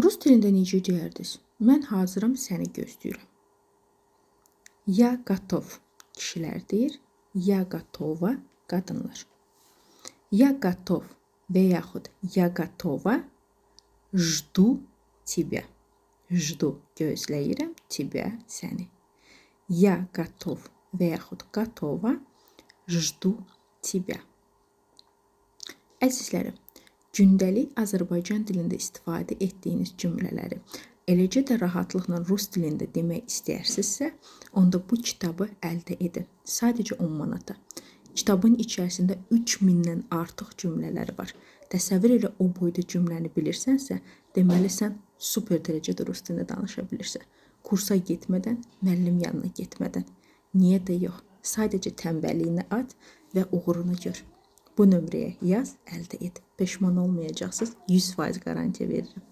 Rus dilində necə deyərdiniz? Mən hazıram, səni gözləyirəm. Я готов kişilər deyir, я готова qadınlar. Я готов və yaxud я готова жду тебя. Жду gözləyirəm, тебя səni. Я готов və yaxud готова жду тебя. Əzizlərim, gündəlik Azərbaycan dilində istifadə etdiyiniz cümlələri eləcə də rahatlıqla rus dilində demək istəyirsinizsə, onda bu kitabı əldə edin. Sadəcə 10 manata. Kitabın içərisində 3000-dən artıq cümlələr var. Təsəvvür elə, o boyda cümləni bilirsənsə, deməli sən super dərəcədə rus dilində danışa bilirsən. Kursa getmədən, müəllim yanına getmədən. Niyə də yox? Sadəcə tənbəlliyini at və uğurunu gör. Bu nömrəyə yaz, əldə et. Peşman olmayacaqsınız. 100% qarantiya verirəm.